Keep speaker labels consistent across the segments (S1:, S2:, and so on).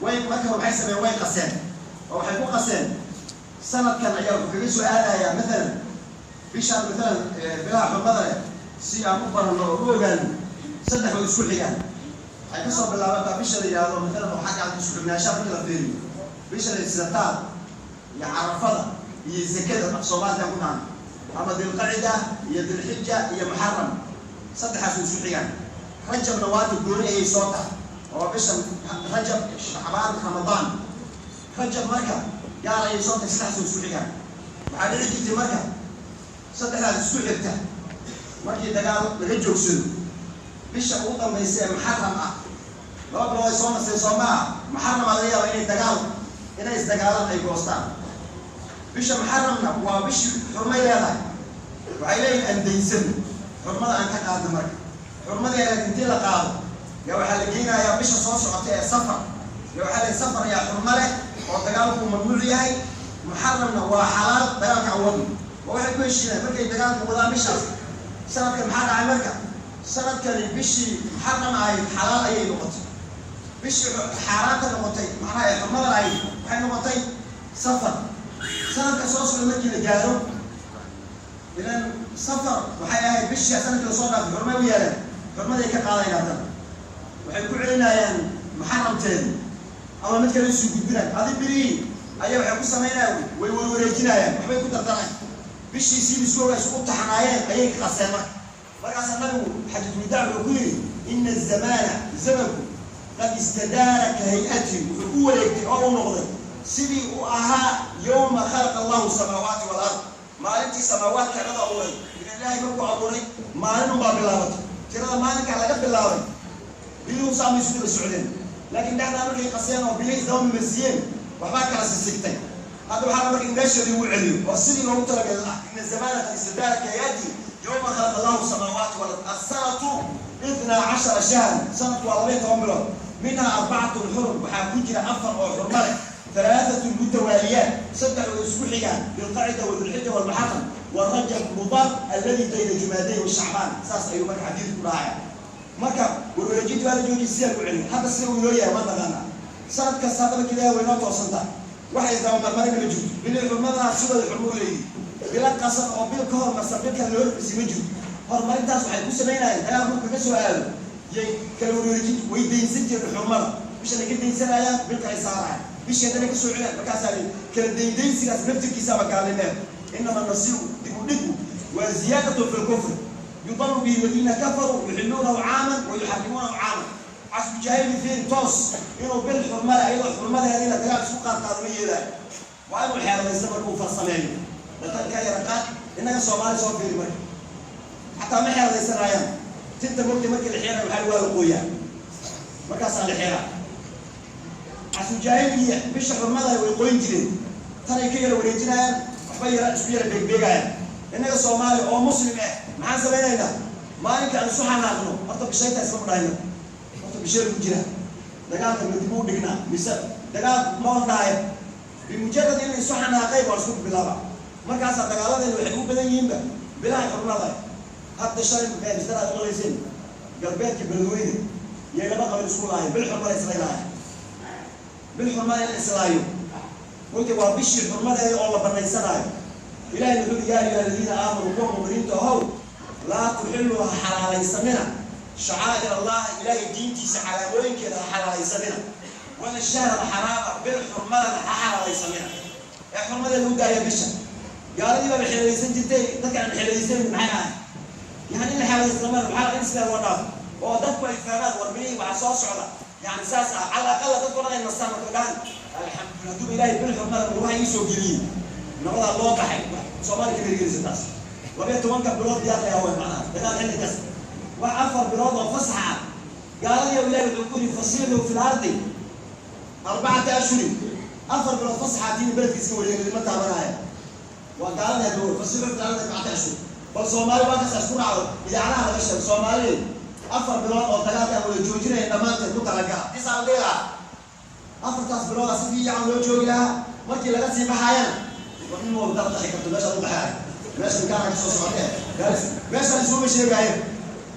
S1: Way marka waxay sameeyeen, way qaseen oo waxay ku qaseen sanadkan ayaa wuxuu kaga soo aadayaa maalan bishaan, maalan bilaha xurmada leh si aan u baranno oo u ogaano, saddex way isku xigaan. Waxay kasoo bilaabataa bisha la yidhaahdo maalan oo xagga isku xignaanshaha marka la fiiriyo, bisha la sitaad iyo Carafada iyo zakada, af Soomaalika ku dhahan, ama Dilqacida iyo Dilxija iyo Muxaram, saddexaas way isku xigaan. Rajabna waata gooni ayay soo tahay oo bisha Rajab, Shacbaan, Ramadaan. Rajab marka gaar ayay soo tahay, saddexaas way isku xigaan. Waxaa dhici jirtay marka saddexdaas isku xigta markii dagaal laga joogsado, bisha ugu dambaysa ee Muxaram ah, 2 bilood ay soo naseen, soo maaha? Muxaramaa laga yaaba inay dagaal, inay isdagaalaan, ay goostaan. Bisha Muxaramna waa bishii xurmay leedahay. Waxay leeyihin andaysan xurmada aan ka qaadno. Marka xurmadeeda intii la qaado yaa waxaa la geynayaa bisha soo socota ee Safar. Ya waxaa la Safar yaa xurmo leh oo dagaalku mamnuuc yahay, Muxaramna waa xalaal dagaalka awadno. Waa waxay ku heshiinayaan markay dagaalka wadaan bishaas. Sanadkan maxaa dhacay marka? Sanadkani bishii Muxaram ahayd xalaal ayay noqotay. Bishii xaaraanta noqotay, macnaha ee xurmada ahayd, waxay noqotay Safar. Sanadka soo socda markii la gaaro, ilan Safar waxay ahayd bishii sanadkii lasoo dhaafay, xurmay u yeeleen, xurmaday ka qaadayaan, haddana waxay ku celinayaan Muxaramteedi ama mid kale isuu gudbinaan. Adi birihii ayaa waxay ku samaynayaan, way warwareejinayaan, waxbay ku dardarayaan. Bishii sidii isku isku taxnaayeen ayay qaseen. Marka markaasaa nabigu xajatulwadaac wuxuu ku yidhi: "Ina azamaana", zamanku, "qad istadaara ka hay'atihi", wuxuu u wareegtay oo u noqday sidii uu ahaa "yowma khalaqa Allahu samaawaati wal-ard", maalintii samaawaadka dhada abuuray. Ilan Ilaahay markuu abuuray maalin unbaa bilaabatay, tirada maalinkaa laga bilaabay biluhu saamay isku daba socdeen. Laakiin dhexdaa markay qaseen oo bilihii isdaba mamarsiiyeen, waxbaa kala sisigtay. Hadda waxaa marka in meesheedii ugu celiyo oo sidii loogu talagalay ah. "Ina zamana qad istadaara ka hay'atihi yowma khalaqa Allahu samaawaati wal ard. Assanatu 12 shahran", sanadku waa 12 bilood. "Minhaa arbacatun xurum", waxaa ku jira afar oo xurmo leh. "Halaaatun mutawaaliyaat", saddex way isku xigaan: Dilqacida wa Dilxija walmuxaram wa Rajab Mudar alladii bayna Jumaadayn wa Shacbaan. Saas ayuu marka xadiidku ku dhahaya. Marka warwareejinta waa la joojiy, sidaa ku celiyo. Hadda sida uu inoo yahay waa naqaanaa. Sanad kasta haddaba kidaa way noo toosantaa, waxay isdabamarmarina ma jirto. Bilii xurmadana sidooda xurmo u leeyihi. Bilo qasan oo bil ka hormarsan bil kale loo hormarsi ma jirto. Horumarintaas waxay ku samaynayeen dagaal markuu kaga soo aado yay kala warwareejintu. Way daynsan jireen xurmada, bisha ka daynsanayaan, bil kale saarayaan, bishii haddana ka soo celaan. Markaasaa kala dayndaynsigaas naftirkiisaaba gaalimeen. "Inama nasiiu", dib u dhigu, waa "ziyaadatu fi lkufr yudalu bihi aladiina kafaruu yuxiluunahu caaman wa yuxarimuunahu caaman". Casbu jaahili fiiri, toos inuu bil xurmale ayadoo xurmadeediina dagaal isku qaadqaado ma yeelaayo. Waa inuu xeeladaysta marka uu farsameeyo datan ka yara qaad. Innaga Soomaali soo fiiri marka, xataa ma xeeladaysanayaan. Tinta mogta markii la xeerayo waxaa waa la qooyaa, markaasaa la xeeraa. Casru jaahiligii bisha xurmada way qoyn jireen, tanay ka yara wareejinayaan, waxba yara isku yara beegbeegayaan. Innaga Soomaaliya oo Muslim ah maxaan samaynaynaa? Maalinka aan isu xanaaqno horta bishayta isma dhahayno, horta bishee lagu jiraa, dagaalka ma dib u dhignaa mise dagaalku ma la dhahayo? Bimujarad in la isu xanaaqay baa isku bilaaba. Markaasaa dagaaladeena waxay u badan yihiinba bilaha xurmada. Hadda shalay misdaraad maqlayseen, galbeedka Beledweyne yay laba qabiil isku laayeen, bil xurmada islay lahayen. Bil xurmada in la islaayo mogta waa bishii xurmadeeda oo la banaysanaayo. Ilahi wuxuu uri: "Yaa ayuha aladiina aamanuu", kuwa muminiinta ahow, "laa tuxiluu", ha xalaalaysanina, "shacaa'ir Allah", Ilaahay diintiisa calaamooyinkeeda ha xalaalaysanina, "wala shahr alxaraama", bil xurmadana ha xalaalaysanina ee xurmadeeda u daaya bisha. Gaaladii baaba xeelaysan jirtay, dadka aan xeelaysanin maxay ahay? Yani in la xeelaystamada waxaa in sidaa loo dhaafo oo dadku ay fahmaan war bilihii waxaa soo socda. Yani saas ah cala aqala dadku dhan ay nastaan marka dhahan: "Alxamdulillah, hadduuba Ilaahay bil xurmada waxa ii soo geliyey, nabadaa loo baxay." Soomaaliya ka hirgelisa taas 12-ka bilood diyaar ayaa way, macnaha dagaal xilli kasta wax 4 bilood oo fasax ah. Gaaladii Ilahi wuxuu ku yidhi: "Fasiixuu fi lardi 4 ashhurin", 4 bilood fasaxaatiin beledka iska wareegay, ma taabanaya. Waa gaalada hadda: "Fasiixuu fi lardi 4 ashhur." Bal Soomaali waa kaas isku raacdo, idaacadaha laga sheego. Soomaali 4 bilood oo dagaalka aan wada joojinaya dhammaanteed ku talagala disaan dhihi lahaa. Afartaas bilooda si fiican loo joogi lahaa. Markii laga sii baxaayana war in ma dad qaxi karto meeshaad u baxaay, meesha kaana ka soo socotee, meeshaan isuuma sheegaayo.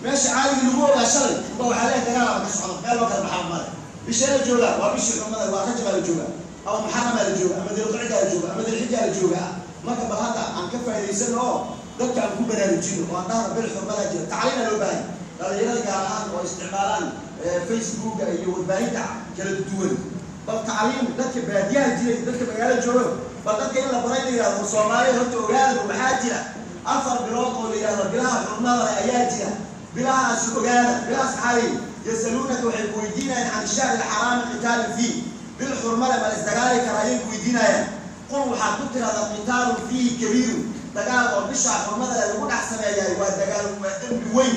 S1: Meesha caaligii lagu ogaa shalay ba waxaa leeyahay dagaal aba ka socdo, meel loo kala baxaa male. Bishee la joogaa? Waa bishii xurmada, waa Rajabaa la joogaa ama Muxaramaa la jooga ama Dilqicdaa la jooga ama Dilxijaa la joogaa. Marka bal hadda aan ka faa'idaysano oo dadka aan ku baraarujino oo aan dhahno bil xurmadaa jira. Tacliina loo baahay dhalinyarada, gaar ahaan oo isticmaalaan Facebooka iyo warbaahinta kala duwan. Bal tacliim dadka baadiyaha jiray, dadka magaalo joogo, bal dadka in la baray, la yihahdo Soomaaliya horta ogaada, waxaa jira 4 bilood oo la yihahdo bilaha xurmada ayaa jira. Bilahaasi ogaada, bilahaas maxaa leeyihi? Yasaluunaka, waxay ku weydiinayaan, can shahri alxaraami qitaalin fiih, bil xurmale ma la isdagaali karaa ayay ku weydiinayaan. Qul, waxaad ku tirahdaa, qitaalun fiihi kabiiru, dagaal oo bishaa xurmada leh lagu dhex sameeyaay waa dagaal, waa dembi weyn.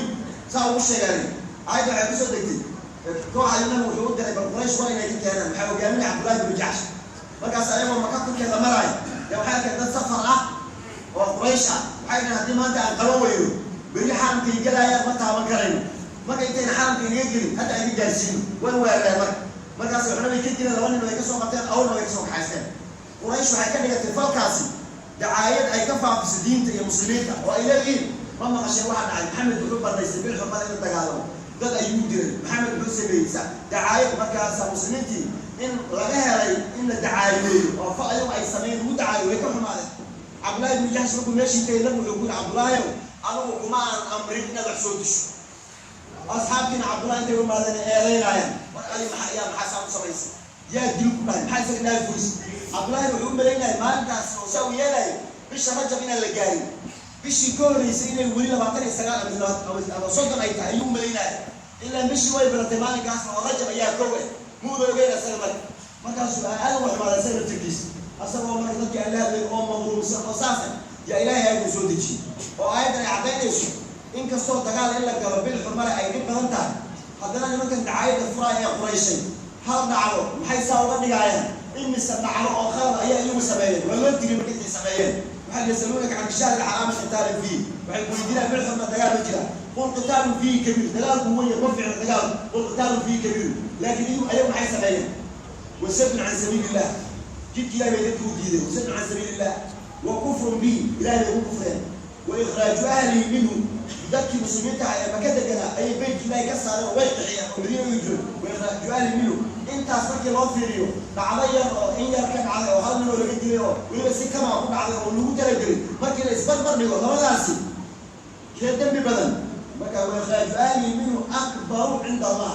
S1: Saa ugu sheegaanay. Aayadda waxay kusoo degtay kooxa nabigu wuxuu u diray bal Quraysh waa inay ka keenaan. Waxaa hogaaminaya Cabdullahi binu Jacsh. Markaas ayagoo Maka korkeeda maraaya yaa waxay arkeen dad safar ah oo Quraysh ah. Waxay dhaheen, haddii maanta aan qaban weyno, beri xaramkay gelaayaan, ma taaban karayno. Marka intayna xaramka inaga gelin hadda ayga gaarsiino. Way weerareen. Markaas waxna bay ka dileen, laba nin way ka soo qabteen, awrna way ka soo kaxaysteen. Quraysh waxay ka dhigatay falkaasi dacaayad ay ka faafiso diinta iyo muslimiinta, oo ay leeyihiin, ma maqasheen waxa dhacay? Maxamed wuxuu banaystay bil xurmada in la dagaalamo, dad ayuu diray, Maxamed wuxuu sameeyey dacaayad. Markaasa muslimiintii in laga helay in la dacaayadeeyo oo fal ayagu ay sameeyeen lagu dacaayo way ka xumaadeen. Cabdullahi ibnu Jaxsh markuu meeshii tagay, nabigu wuxuu ku yidhi, Cabdullaahiyow, adigu kuma aan amrin inaad wax soo disho. Asxaabtiina Cabdullahi intay umaadeen eedaynaayaan, war adi maxaa yaa maxaa saa u samaysay? Yaa dil ku dhahay? Maxaa isaga dhaafi weyse? Cabdullahina wuxuu u malaynayay maalintaas oo saa u yeelayo bisha Rajab inaan la gaarin, bishii ka horreysay inay weli 29 ama 30 ay tahay ayuu u malaynaya. Ilaa bishii way baratay maalinkaasna oo Rajab ayaa kow eh, muuda ogeyn asaga. Marka markaasuu aad uga xumaaday asaga laftirkiisa, asagoo marka dadkii aan la hadlay oo madluumsan oo saasa yaa Ilaahay aayaduu soo dejiyey, oo aayaddan ay caddaynayso inkastoo dagaal in la galo bil xurmale ay dhib badan tahay, haddana nimankan dacaayadda furaaya ee Qurayshay hal dhacdo maxay saa uga dhigaayaan? Imise dhacdo oo khalad ayaa iyagu sameeyeen? Waa loo digay marka intay sameeyeen. Waxaa yasaluunaka can shahri alxaraami qitaalin fiih, waxay ku weydiinayaan bil xurma dagaal ma jira. Qul qitaalun fiihi kabiir, dagaalku weyn, ma fiicna dagaalku. Qul qitaalun fiihi kabiir, laakiin iyagu ayagu maxay sameeyeen? Wasadun can sabiili illah, jidki Ilahay bay dadka u diideen. Wasadun can sabiili illah wa kufrun bihi, Ilahay bay ku kufreen. Wa ikhraaju ahlihi minhu, dadkii muslimiinta ah ee Maka deganaa ayay beytka Ilahay ka saareen oo way qixiyeen oo Madiina u hijroon. Wa ikhraaju ahlihi minhu, intaas markii loo fiiriyo dhacdo yar oo in yar ka dhacday oo hal nin oo laga dilay oo weliba si kamaa ku dhacday oo lagu talagelay, markii la isbarbar dhigo labadaasi, kee dembi badan? Marka wa ikhraaju ahlihi minhu akbaru cinda Allah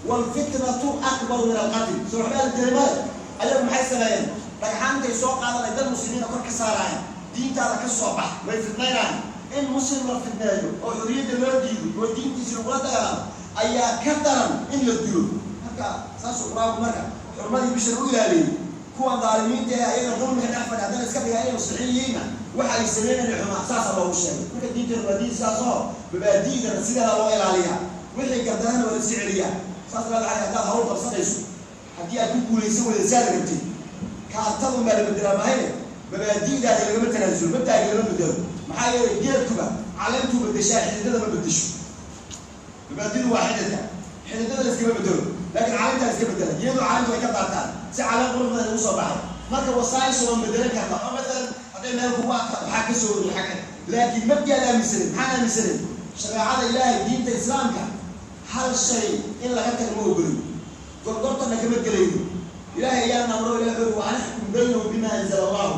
S1: waalfitnatu akbaru min alqatl. Soo waxbaa la dilay male. Ayagu maxay sameeyeen? Dhagxaantay soo qaadanay, dad muslimiina kor ka saaraayeen, diintaada ka soo bax, way fidnaynayaan. In muslim la fidneeyo oo xorriyadda loo diido oo diintiisa lagula dagaalamo ayaa ka daran in la dilo. Marka saasuu Qur-aanku marka xurmadii bishan u ilaaliyey. Kuwa daalimiinta ee ayaga dulmiga dhex fadhi haddana iska dhigaa inay muslixiin yihiinna, waxa ay sameynayaan xumaa saasaa loogu sheegay. Marka diinteenu waa diin sidaas oo mabaadi'dana sideeda loo ilaaliyaa, wixii gardarana waa la iska celiyaa. Saas daraaddeed waxay haddaad hawl qabsanayso, haddii aad ku guulaysan weyda saad rabtid, kaartadun baa la bedelaa mahayne, mabaadi'daada lagama tanaasulo, mabdaaga lama bedelo. Maxaa yeelay geedkuba caleentuu bedeshaa, xididada ma bedesho. Mabaadidu waa xididka, xididada la iskama bedelo, laakiin caleentaa la iska bedela. Geedu caleentu way ka daataan si caleen qurux badan ugu soo baxay. Marka wasaaisha waan bedelan kartaa oo matalan hadday meel kugu adka waxaa ka soo wadi xagga, laakiin mabdiaad aaminsanen. Maxaan aaminsanen? Shareecada Ilaahay, diinta Islaamka, hal shay in laga tago ma ogolin, gorgortana kama gelayno. Ilaahay ayaa amro. Ilahi wuxuu wa an ixkum baynahum bima anzala Allahu,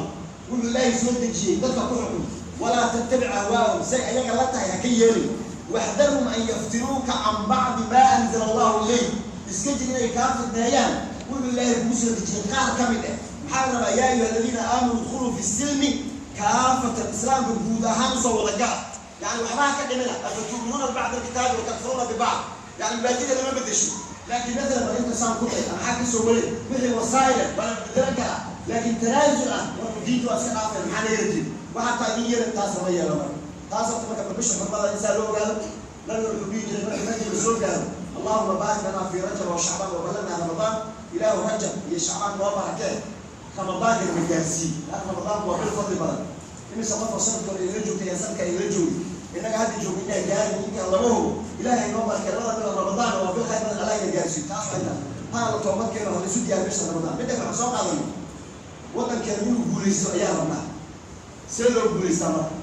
S1: wuxuu Ilaahay soo dejiyey dadka ku xukun. Walaa tattabic ahwaahum, say ayaga la tahay ha ka yeelin. Waxdarhum an yaftinuuka can bacdi maa anzala Allahu ilayk, iska jir inay kaa fidneeyaan wuxuu Ilaahay kugu soo dejiyey qaar ka mid ah. Maxaa la rabaa? Yaa ayuha aladiina aamanuu idkhuluu fi silmi kaafatan, Islaamka guud ahaan usoo wada gala, yani waxbaha ka dhimina. Afatu'minuuna bibacdi alkitaabi watakfuruuna bibacd. Yani mabaadida lama bedesho, laakiin matalan bal inta saan ku day maxaa ka soo wareeg, wixii wasaa'ila waa la bedelan karaa, laakiin tanaasul ah warku diinta waa iska dhaafeen, maxaa naga rabtiin? Waxaa taa idin yeelan, taas lama yeelo. Marka taas horta marka bisha xurmada insaa loo ogaado. Nabiga wuxuu dhihi jiray marka Rajab la soo gaaro, allahuma baarik lana fi Rajab wa Shacbaan wa ballanaa Ramadaan. Ilaahu Rajab iyo Shacbaan noo barakee, Ramadaankana ma gaarsii. Lan Ramadaanku waa bil fadli badan. Imise qof oo sanadka hore igala joogtay ayaa sanadka igala joogay? Innaga hadda joogay inaa gaarin inkaan lama hubo. Ilaahay noo barakee labada bilo. Ramadaan waa bil khayr badan, Allah ina gaarsiiyo. Taas waxay tahay hana la toobadkeeno, ha laisu diyaar bisha Ramadaan. Midda kale, waxaan soo qaadanay waddankeena inuu guulaysto ayaa rabnaa. See loo guulaystaa? Marka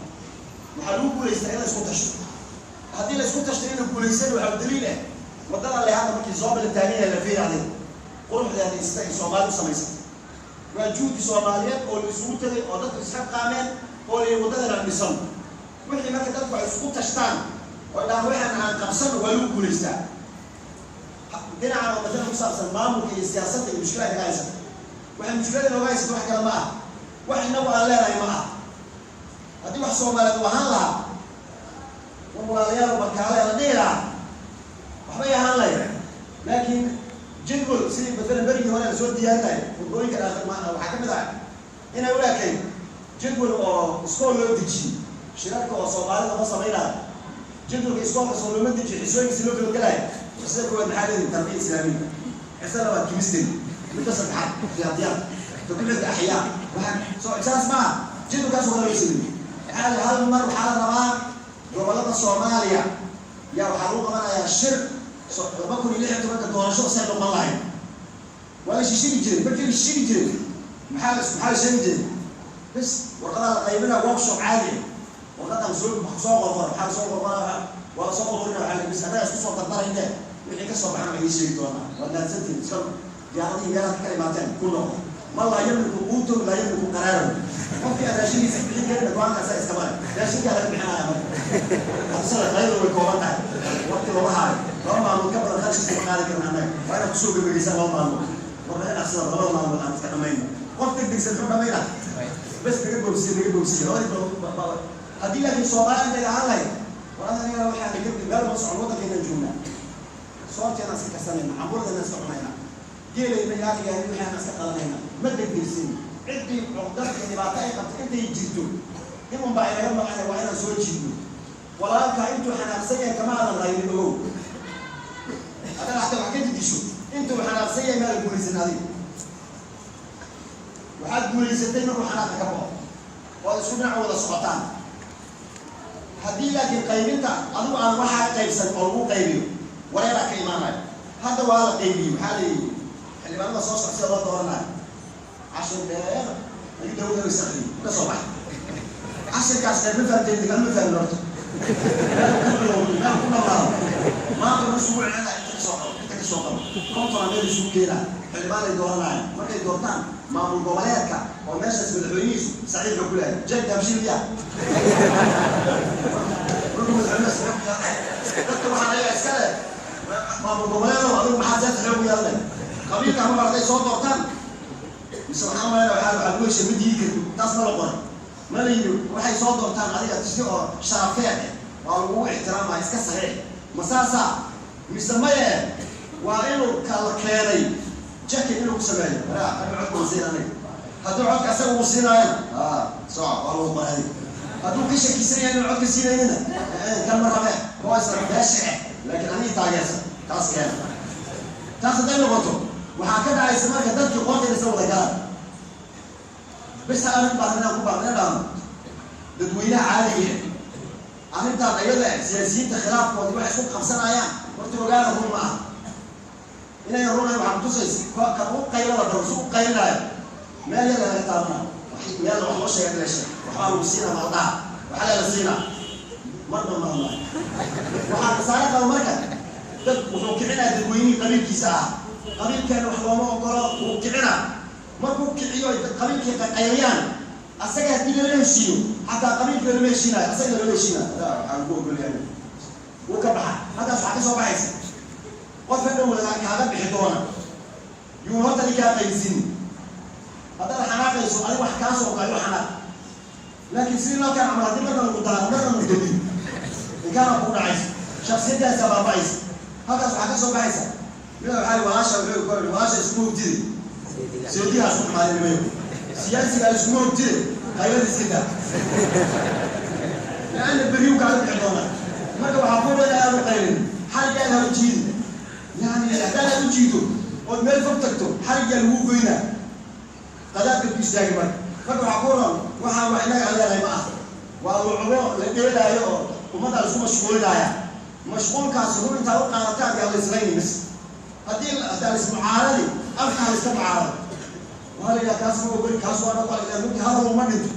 S1: waxaa lagu guulaystaa in la isku tasho. Haddii la isku tashto in la guulaysana, waxaa daliil ah waddada le hadda markii Zoobe la taagan yahay, la fiiracday. Quruxdeeda iyo sida ay Soomaali u samaysatay waa juhdi Soomaaliyeed oo la isugu tegay oo dadku isxa qaameen oo la yidhi waddadan aan dhisano. Wixii marka dadku ay isku tashtaan oo dhahaan waxaan aan qabsano, waa lagu guulaystaa. Dhinacan oo matala ku saabsan maamulka iyo siyaasadda iyo mushkilada inaga haysata, waxay mushkilada inooga haysata wax kale ma ah, wax inagu aan leenahay ma ah. Haddii wax Soomaaliyeed u ahaan lahaa, war walaalayaal, bakaale la dhihi lahaa, waxbay ahaan lahayd. Laakiin jadwal sidii matalan berigii hore aan soo diyaarinayo waddooyinka waxaa ka mid ah inay u ekayn jadwal oo iskool loo dejiyey. Shirarka oo Soomaalida ma samaynayo jadwalka iskoolka soo looma dejiyo, xisooyinkiisi loo kala gelaayo. Xisada koowaad maxaa leedihin? Tarbiya islaamiya. Xisada labaad chemistry, midda saddexaad riyaadiyaad, ta ku xigta axyaa. Waxaa soo saas maaha, jadwalkaas hore loo sameeyey. Maxaa la hal mar waxaa la rabaa gobolada Soomaaliya yaa waxaa lagu qabanayaa shir 2016-ka doorashada say noqon lahayd. Waa la shishiri jiray. Markii la shishiri jiray, maxaa la sheegi jiray? Bas warqadaa la qaybina, workshop caadi ah. Warqadan soo qorqora, maxaa soo qorqora, waa soo ururina. Waxaa la bis annaga isku soo dardarayne, wixii ka soo baxana waa ii sheegi doonaa. Waad mahadsantihin. Iska diyaaradihii meelaha ka kala imaateen ku noqo. Man laa yamliku quutahu laa yamliku qaraarahu. Qofkii aan raashinkiisa bixin karin go-aankaasa iska male, raashinkaa laga bixinaya. Marka hadisada qayadu way kooban tahay, waqti lama haayo. 2 maalmood ka badan kharashkiisa ma qaadi karna annaga. Waa inaad kusoo gabagaysaan 2 maalmood. Warna dhaqsada, 2da maalmood aan iska dhamayno. Qof degdegsan muxuu dhamayna? Bes naga boobsiye, naga boobsiye labadii bilood. Haddii laakiin Soomaali intay ahaan lahayd, war anigana waxaan naga meel ma socon, waddankeenaan joognaa, soorteenaan iska karsanayna, cambuuradeena iska cunayna, geelayna yaarigaani waxaan iska qalanayna, ma degdegsin. Ciddii cuqdad iyo dhibaato ay qabto intay jirto in unbaa inaga maqanay, waa inaan soo jiidno. Walaalka intuu xanaaqsan yahay kama aadan raynin, ogow. Haddaad xataa wax ka didisho intuu xanaaqsan yahay, maada guulaysan. Adiga waxaad guulaysatay markuu xanaaqa ka baxo ood isku dhinac wada socotaan. Haddii laakiin qaybinta adigu aan waxaa qaybsan oo lagu qaybiyo, wareeraa ka imaanayo. Hadda waa la qaybiyey. Waxaa la yidhi xildhibaanada soo socda sida loo dooranayo, cashir dheer ayuu dawladda is akriyay ka soo baxay. Cashirkaas dheer ma fahamteen? Degaan ma fahmin. Horta meel ku bilowday, meel ku dhamaado, maanta ma isugu celina. Inta ka soo qabo, inta ka soo qabo, 50 meel isugu keenaa, xildhibaan ay dooranayaan. Markay doortaan, maamul goboleedka oo meeshaas madaxweynihiisu saxiixu ku leeyahay jeeg daabshiiliya. Markuu madaxweynaha saxiix ku yeelanaya, dadka waxaan ayaga iska leh maamul goboleedo, adigu maxaa see saxiix ku yeelanay? Qabiilka ama hadday soo doortaan mise waxaan umaynaya waxaa lagu heshay ma diidi karto. Taas ma la qoray, ma la yidhi waxay soo doortaan adiga si oo sharafeed eh waa lagugu ixtiraamaya, iska saxiix. Ma saasaa mise maye? Waa inuu kala keenay jacket inuu ku sameeyo. Waraa aniga codka waan siin aniga. Hadduu codka asaga uu siinaayana soco, waa lagu qoray adiga. Hadduu ka shakisan yahay inuu codka siinaynina, kan ma rabe kuwaasna beesha eh, laakiin anigii taageersan taas keena. Taas hadday noqoto, waxaa ka dhacaysa marka dadkii qoorta inaysa wada galaan. Bes hal arrin baan inaan ku baaqna dhahno dadweynaha caadiga ah: arrintaan ayada siyaasiyiinta khilaafkoodi waxay isku qabsanayaan, horta ogaada, run ma ah. Inay runayn waxaa kutusaysa kan u qaylada badan si u qaylinaayo meel yar laga taabanayo, meel wax loo sheega la sheeg, waxbaa lagu siinaa, maldhaha waxaa leela siinaa marna maqlaayo. Waxaa khasaare qaba marka dad wuxuu kicinaa dadweynihii qabiilkiisa ah. Qabiilkeena wax looma ogolo, wuu kicinaa. Markuu kiciyo qabiilkii qayliyaan, asaga haddii lala heshiiyo, xataa qabiilkii lalama heshiinayo, asaga lalama heshiinayo. Waxaan ku ogolyahay wuu ka baxa. Halkaas waxaa ka soo baxaysa qofka dhow kaaga bixi doona yuun horta ninkaa qaysin. Haddaad xanaaqayso, adig wax kaa soo go'ay u xanaaq, laakiin sidii nalkaan camal haddii marna lagu daaro, marna lagu dadiyo, inkaana kugu dhacaysa, shaksiyaddaasa baaba'aysa. Halkaas waxaa ka soo baxaysa mida waxaa walaasha wuxuu ku yidhi: walaasha iskuma hogtide, seedigaa isku xumaaday nimayo, siyaasigaa iskuma hogtide, qaylada iska daa, laanna berriyu kaaga bixi doonaa. Marka waxaa ku dhan aad u qaylin, xariggaada ha u jiidi. Yani haddaad aad u jiido ood meel fog tagto, xariggaa lagu goynaa, qadaadka ku istaagi. Marka waxaa ku ran waxaan wax inaga aan leenahay ma ah, waa lucbo la dheelaayo oo ummadda la isku mashquulinaaya. Mashquulkaasi run intaad u qaadataan yaa la islayni. Mis haddii haddaa la ismucaaradi, afka ha la iska mucaarado, waa la yidhaha kaas ma ogoli, kaas waa dhaqal ilaa mugti hadal uma dhinto.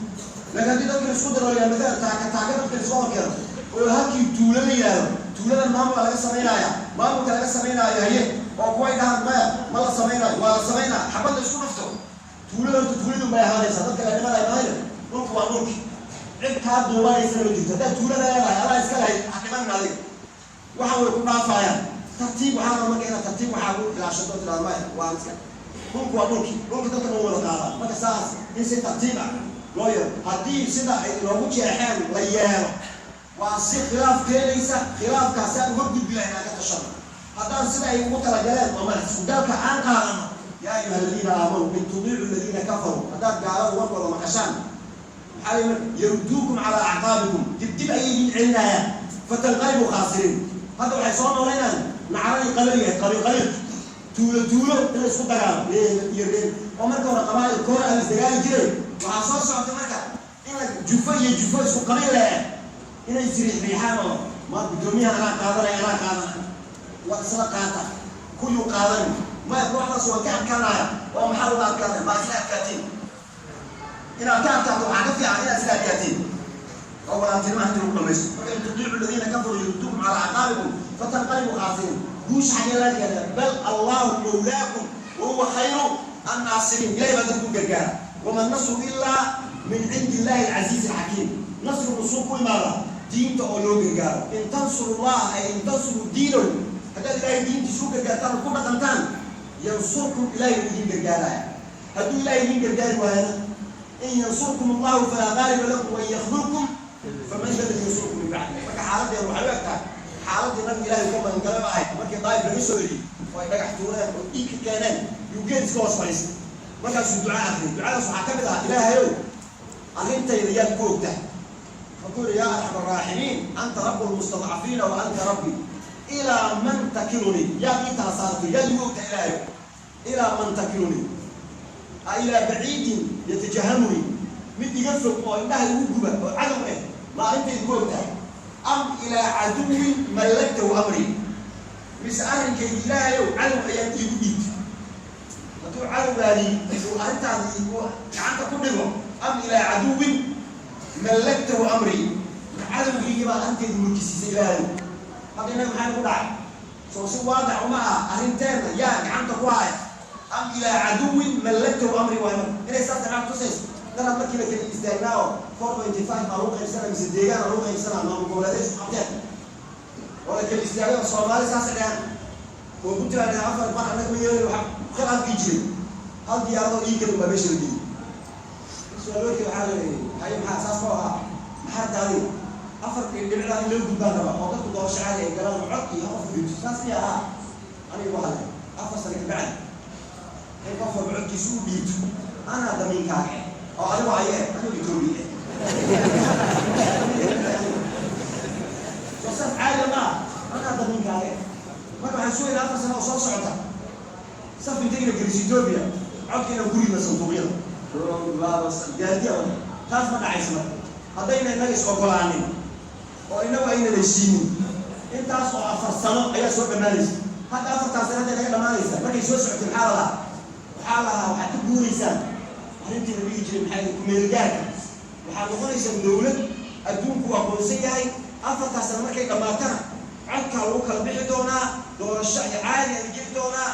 S1: Laakiin haddii dadka isku daro la matala taaka taaka dadka isku horkeeno oo halkii tuulo la yidhaahdo, tuuladan maamulka laga samaynaya, maamulka laga samaynaayo haye. Oo kuway dhahaan maya, ma la samaynayo, waa la samaynaa, xabad la isku dhufto, tuulada horta tuuladu bay ahaanaysaa, dadka la dhimanaya maayo. Dhulku waa dhulki, cid kaa duubanaysana ma jirto. Haddaad tuulada leedahay, adaa iska lahayd, ha dhimanin adiga, waxa way ku dhaafayaan tartiib. Waxaa raba marka inaad tartiib waxaa ku ilaashato, tiraado maya, waa iska dhulku, waa dhulki, dhulka dadka ma wada qaadaa. Marka saas in si tartiib ah loo yeelo, haddii sida ay inoogu jeexeen la yeelo, waa si khilaaf keenaysa. Khilaafkaas aan uga gudbi lahayn aan ka tashano. Haddaan sida ay ugu talagaleen oo madax isku-galka aan qaadano, yaa ayuha aladiina aamanuu in tudiicu aladiina kafaruu, haddaad gaalada warkooda maqashaan, maxaa la marka? Yarudduukum calaa acqaabikum, dib ayay idin celinayaan, fatanqalibuu khaasiriin. Hadda waxay soo noolaynayaan nacaradii qabaliyahayd, qabiil qabiil, tuulo tuulo in la isku dagaalo iyo reer, oo marka hore qabaa'il koor aan isdagaali jiray. Waxaa soo socotay marka in la jufo iyo jufo isku qabiil leh inay isriixriixaan, oo ma guddoomiyaha anaa qaadanaya, anaa qaadanaya, waa isla qaata, kuyuu qaadan maya, kooxdaas waan ka adkaanaya. Oo maxaa uga adkaanaya? Ma isla adkaatiin? Inaad ka adkaato waxaa ka fiican inaad isla adkaatiin oo walaaltinimo inta lagu dhamaysto. Marka in tudiicu aladiina kafaruu yurduukum calaa acqaabikum fatanqalibuu khaasiriin. Guusha xaggee laga keenaa? Bal allahu mawlaakum wa huwa khayru annaasiriin. Ilahay baa dadku gargaara. Wama nasru ilaa min cindi illahi alcasiizi alxakiim. Nasru nusuu ku imaada diinta oo loo gargaaro. In tansuru llaha ay in tansuru diinahu, haddaad ilahay diintiisa u gargaartaan oo ku dhaqantaan, yansurkum, ilahay uu idin gargaaraya. Hadduu ilahay idin gargaari waayana, in yansurkum allahu falaa gaaliba lakum wain yakdulkum faman da ladii yansurkum min bacdi. Marka xaaladeedu waxay u egtahay xaaladii nabiga ilahay ka magangalay ahayd markii Daa'if laga soo eriyey oo ay dhagax tuureen oo dhiig ka keeneen, yuu geed iska hoos fadhiistay. Markaasuu duca akriyay. Ducadaas waxaa ka mid ahaa: "Ilaahayow, arrintayda yaad ku ogtahay?" Markuu yihi: "Yaa arxam araaximiin, anta rabu lmustadcafiina wa anta rabbi, ilaa man takilunii?" Yaad ii tala saartay? Yaad igu ogtahay, Ilaahayow? Ilaa man takilunii? A ilaa baciidin yatajahamunii, mid iga fog oo indhaha igu guba oo cadow eh ma arrintayda ku ogtahay? Am ilaa caduwin mallaktahu amrii, mise arrinkayga, Ilaahayow, cadow ayaad iigu dhiibtay? Hadduu cadowgaadii uu arrintaadii uu gacanta ku dhigo, am ilaa caduwin mallaktahu amrii, cadowgiigii baa arrintayda mulkisiisay, Ilaahayow? Hadda innaga maxaa nagu dhacay? Soo si waadax uma aha arrinteenna yaa gacanta ku haya? Am ilaa caduwin mallaktahu amrii waay. Marka inay saas maxaa tusaysa? Daraad markii la kala istaagnaa oo 4.5 baa lagu qaybsanaa mise deegaan lagu qaybsanaa, maamul goboleeday isku qabteen oo la kala istaagay, oo Soomaali saasay dhahaan oo Puntland afar bar, annaga ma yeelin. Waxa khilaafkii jiray, hal diyaaradoo ii gelin baa meesha la geliyey. Su-aaloodkii waxaa la leeyay: "Haye, maxaa saas ma ahaa? Maxaa taadiga afar dhibicdaa in loo gudbaan rabaa oo dadku doorasho caadi ay galaan oo cod iyo qof dhibto, saas miya ahaa?" Aniga waxaa leeyahay 4 sano kabacdi in qof walba codkiisa u dhiibto, anaa damiinkaaga eh oo adigu haye eh, anigu Etoobiya eh. Soo saas caadi maaha? Anaa damiinkaaga eh. Marka waxaan sugaynaa 4 sano oo soo socota saf intayna geliso Etoobiya, codka inaan ku ridna sanduuqyada gaadiya. Taas ma dhacaysa. Marka haddayna innaga is ogolaanin oo inagu aynan heshiinin, intaas oo 4 sano ayaa soo dhammaanaysa. Hadda afartaas sano hadday naga dhammaanaysa, markay soo socotay maxaa la lahaa? Waxaa lahaa waxaad ka guuraysaan arrintii la dhihi jiray, maxay, kumeelgaarka. Waxaad noqonaysaa dawlad adduunku aqoonsan yahay. Afartaas sano markay dhammaatana codkaa lagu kala bixi doonaa, doorasho iyo caadi ala geli doonaa.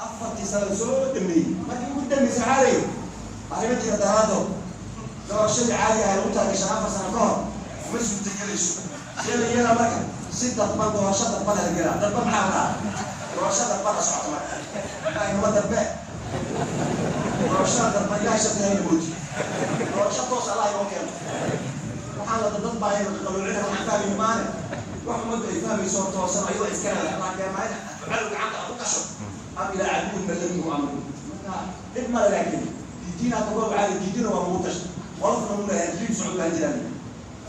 S1: Afartii sano la soo dhameeyey, markii ugu dambaysa waxaa layidhi arrimo jira daraaddood doorashadii caadiga ahay lagu talagashan 4 sano ka hor ma suurtagelayso. See la yeelaa marka? Si dadban, doorasho dadban la gelaa. Dadban maxaa la dhahaa? Doorasho dadban la socota. Marka inama dadbe doorashada dadban, Ilahay shartihayna mooti. Doorasho toos Allah inoo keeno. Waxaan la dadadbaaya, qaluucina, waxaan fahmayna maane. Wax ummaddu ay fahmayso toosan ayadoo iska leedahay Allah keenmaayna. Cadow gacanta aad ku gasho, am ilaa caduwin mallaktahu amri, marka dhib male. Laakiin diidiin hadda goor waxaa la diidina waa lagu tasha, qolofna mu lahayn, hilib socod baan jiraan.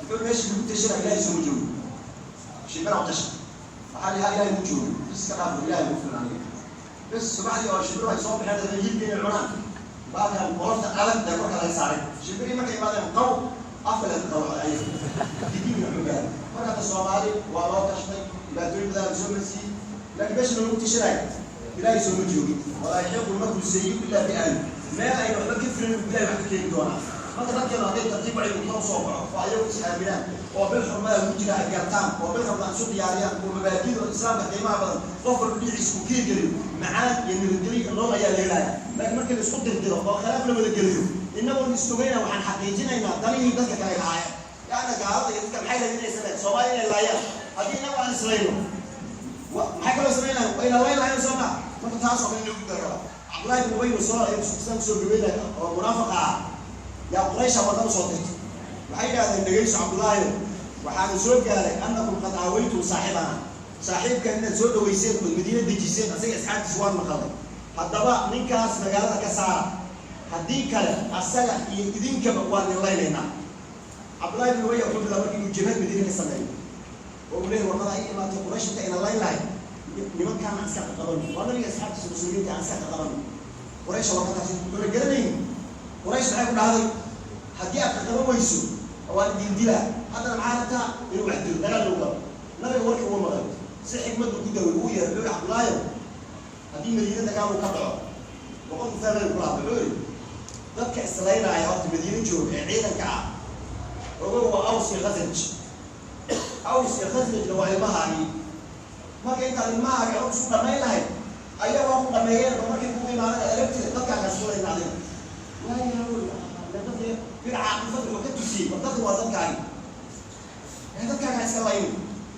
S1: Wuxuu meesha lagu tashana Ilahay sooma joogo, shimbira u tasha. Waxaa la yahaa Ilahay mu joogo, iska dhaafo, Ilahay mu filan aniga bes. Subaxdii oo shimbiru ay soo baxeen dadna hilibka inay cunaan, baalkan qolofta adag ee korka laga saaray, shimbirii markay imaadeen, qaw afka laga qalooday ayaga, didiin wuxuu gaaray. Marka hadda Soomaali waa loo tashtay, dhibaatooyin badan la soo marsiiyey, laakiin meesha lagu tashanayo Ilaahay sooma joogin. Walaa yaxiiqu lmakru sayi illa biahli. Meel ayna waxba ka filin ilahay wax ka keeni doonaa. Marka dadkeenu hadday tartiib wacyigu kor usoo kaco oo ayagu is aaminaan oo bil xurmada lagu jira ay gartaan oo bil rabdaan isu diyaariyaan oo mabaadida islaamka qiimaha badan qof walba dhinaciisa uu ka hirgeliyo, macaan iyo nabadgelyo iyo nolol ayaa la helaya. Laakiin markii la isku dirdiro oo khilaaf la wada geliyo, innagoon is ogeyna, waxaan xaqiijinaynaa danihii dadka kale ay lahaayeen. Yaana gaalada iyo dadka maxay rabeen inay sameeyaan? Soomaaliya inay laayaan. Haddii innagu aan islayno, maxay kaloo sameynayaan? Wayna layn lahayn, soo ma? Marka taas oo kale in lagu darraba. Cabdullahi bin Ubay soo islam soo gabeynaya oo munaafiqa ah yaa Quraysha wadan usoo dirtay. Waxay yidhahdeen, "Dhegayso Cabdullaahi, waxaana soo gaaray annakum qad aawaytum saaxibana, saaxiibkan inaad soo dhaweyseen ood Madiina dejiseen, asaga asxaabtiisa waan maqalay. Haddaba ninkaas magaalada ka saara, haddii kale asaga iyo idinkaba waan nilaynaynaa." Cabdullahi bin Ubay wuxuu bilaabay markii inuu jabhad Madiina ka sameeyo oo uu leeyahay, "Warqada ay imaatay Quraysh inta ayna layn lahayn, nimankaan aan iska qaqabano, waa nabiga asxaabtiisa muslimiinta, aan iska qaqabano." Quraysh warqadaasi wuxuuna garanaynin. Quraysh maxay ku dhahday? "Haddii aad qaqaban weyso waan idin dilaa." Haddana maxaa rabtaa? Inuu wax dilo, dagaal lagu galo. Nabiga warkii uu maqlay, si xikmaddu ku daway uu yeeray. Wuxuu yihi, "Cabdullaahi, haddii Madiina dagaal uu ka dhaco," boqolku fahmay kula hadla, wuxuu yihi, "dadka islaynaaya horta Madiina jooga ee ciidanka ah, ogow, waa Aws iyo Khasraj. Aws iyo Khasrajna waa ilmahaagii. Marka intaad ilmahaagi aad isku dhamayn lahayd, ayaa waa ku dhameeyeen ba markay kugu imaadaan aragtida dadkaa kasulayna adiga." Waayahay, dadka bir caaqifada wuxuu ka tusiyey, war dadka waa dadkaagi ee dadkaaga iska layni.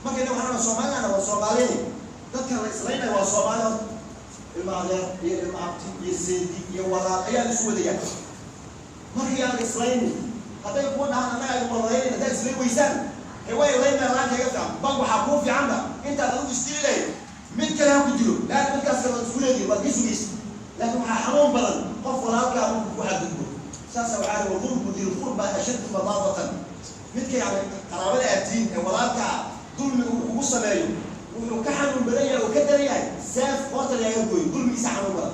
S1: Marka inna waxaan Soomaalina waa Soomaaliya, dadka la islaynaya waa Soomaali horta, ilma adeer iyo ilma abti iyo seedi iyo walaal ayaa isu wadayaan. Marka yaan la islaynin. Hadday kuwa dhahaan annaga aynu wadalaynayn, haddaad islayn weysaan, ee way laynaya laan kaga fiican. Bal waxaa kuu fiicanba intaad adigu isdili lahayd mid kale ha ku dilo, laanna midkaas kale waad isku leedihin, waad ka sugaysa. Laakiin waxaa xanuun badan qof walaalkaa markuu ku xadgudbo. Saasa waxaa li wadulmu dilqurba ashaddu madaadatan. Midka yani qaraabada aad tihiin ee walaalkaa dulmiga uu kugu sameeyo wuxuu ka xanuun badan yahay oo ka daran yahay seef qoorta lagaga gooyo. Dulmigiisa xanuun badan.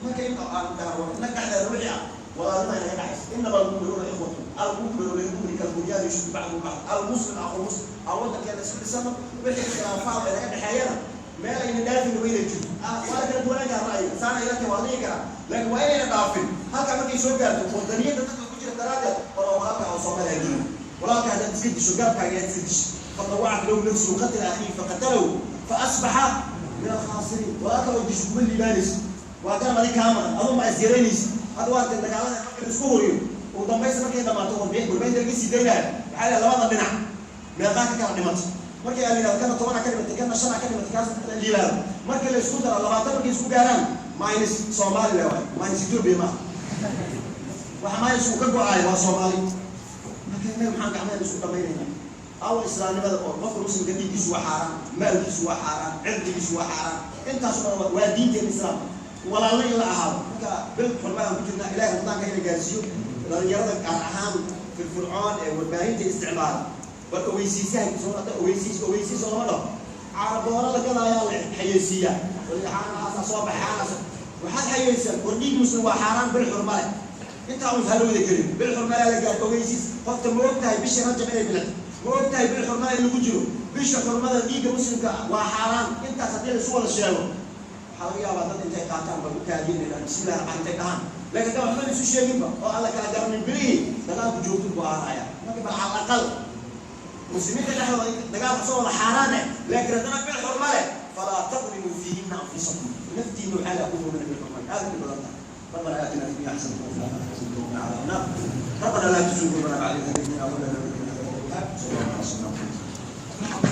S1: Marka in aan dhahno innaga dhexdeeda wixii ah walaalnima inaga dhexaysa, inama almu'minuuna ikhwatu, almu'minu lilmu'mini kalbunyaani yashuddu bacduhu bacd, almuslim aqu muslim. Aan waddankeena isku dhisano, wixii khilaafaad ee naga dhexeeyana meel ayna dhaafin waa inay jirto. Waa la kala duwanaan karaa ra'yiga, saana ila tahay waa la dhihi karaa, laakiin waa inayna dhaafin halkaa. Markay soo gaarto wadaniyadda dadka ku jira daraaddeed, war walaalka oo Soomaaliya dilin. Walaalka haddaad iska disho, garabkaaga ayaad iska disho. فطوعت له نفسه قتل أخيه فقتله فأصبح من الخاسرين. Walaalka oo disho kuma liibaanayso, waa garab adig kaa maqan, aduu ma isyareynaysa. Hadda waa dagaalada marka la isku horiyo, ugu dambaysa markay dhamaato warbeynta laga sii daynaayo, waxaa la labada dhinac meeqaa ka kala dhimatay? Markii la yidhahdo kana 10 ka dhimatay, kana 5 ka dhimatay, kaas la yidhahdo, markii la isku daro 20 markay isku gaaraan, minus Soomaali le waay, minus Ethiopia maaha. Waxa minus uu ka go-aayo waa Soomaali. Marka innaga maxaan gacmaheen isku dhamaynaynaa? Awa islaamnimada oo qofka muslimka dhiiggiisu waa xaaraan, maalkiisu waa xaaraan, cirdigiisu waa xaaraan, intaas oo dhan waa diinteena islaamka, walaalna in la ahaado. Marka bil xurma aan ku jirnaa, Ilahay ramadaanka ina gaarsiiyo. Dhalinyarada gaar ahaan firfircoon ee warbaahinta isticmaala, bal ogeysiisaha soo hadda, ogeysiis ogeysiis oo lama dhaho, caarabooro la gadaayaa la xayeysiiyaa, xaanahaasa soo baxay, xaanahaas waxaad xayeysaa. War dhiig muslim waa xaaraan, bil xurma leh intaa un hala wada gelin. Bil xurmale la gaar, ogeysiis qofta. Ma og tahay bishii Rajab inay bilatay? Ma og tahay bil xurmada in lagu jiro? Bisha xurmada dhiigga muslimka waa xaaraan. Intaas haddii la isu wada sheego, waxaa laga yaabaa dad intay qaataan bal u kaadiin dhahaan bismillahi raxmaan intay dhahaan. Laakiin haddaan waxba la isu sheeginba oo aan la kala garanin bilihii, dagaalku joogto buu ahaanaya. Marka bal cala aqal muslimiinta dhexdooda dagaalka soo wada xaaraan eh, laakiin haddana bil xurma leh, falaa tadlimuu fiihinna anfusakum, naftiina waxaa la ku muumina bil xurma aad u badan tahay. ربنا اتنا في الدنيا حسنه وفي الاخره حسنه وقنا عذاب النار. ربنا لا تزغ قلوبنا بعد إذ هديتنا وهب لنا من لدنك رحمه. صلى الله عليه وسلم.